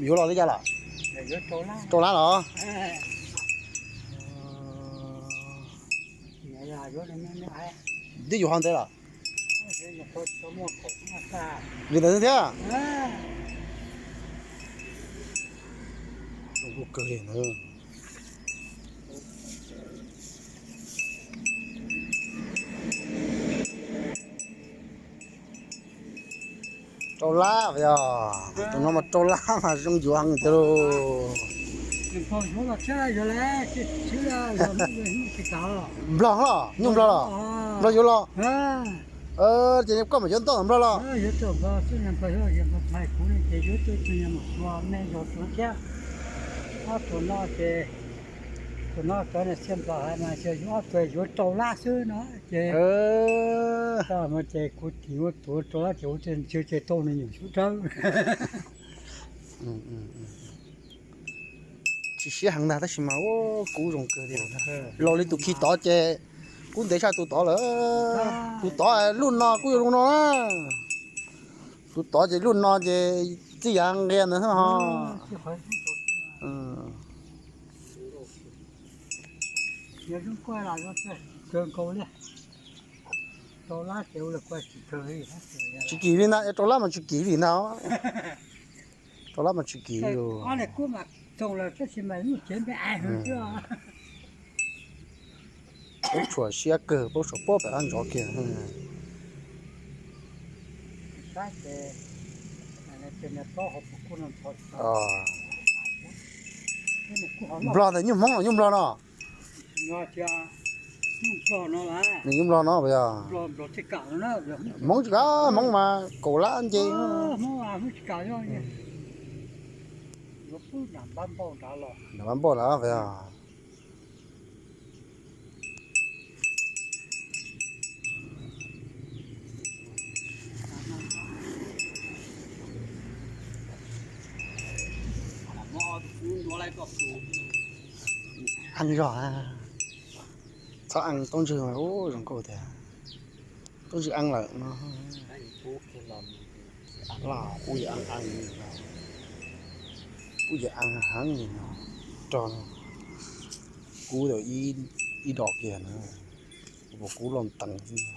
Yuav los li cas lawm? Rau lab los? Twb yuav ho ntev lawm. Li ntawd thiab. Zoo kawg li ntawd. Rau lab yog, tus no mas rau lab mas zoo yuav heev tiag lauj. Nplog los, nyuj nplog los? Nplog yuav los. Ces koj mam yuav ntoj nplog los? Tus no cov niam xiaj nplog hais mas yuav ob tug yuav rau lab xwb no ces, ces kuv tim ua tuav rau lab ces ua ntsw ces tau nws nyuam xyov dawb. Tsis siab heev ntag tab sis mas ua kub zoo kawg li. Los li tus khi tod ces kub ntev tshaj tus tod lawm. Tus tod lub no kuj yuav zoo no na. Tus tod ces lub no ces txij yav nqia ntawd xwb ho. Tsis kim li ntag, rau lab mas tsis kim li ntag. Rau lab mas tsis kim li. Paub tshuav siab kawg, paub saum pob pem qab ntsov kiag. Nplog ntawm nyuj Hmoob los nyuj Nplog no? Nws nyuj Nplog no puas yog? Hmoob tsis kav, Hmoob mas kaum lab nce. Nram Npab Npauj lawm puas yog? Eeb zog, txhob eeb, tub ntswg mas ub zoo nkauj tiag. Tub ntswg eeb lawm no. Laj kub yog eeb eeb li no, kub yog eeb heev li no, rog kub tau ib dos kiag na, kuv kub loj teev xwb.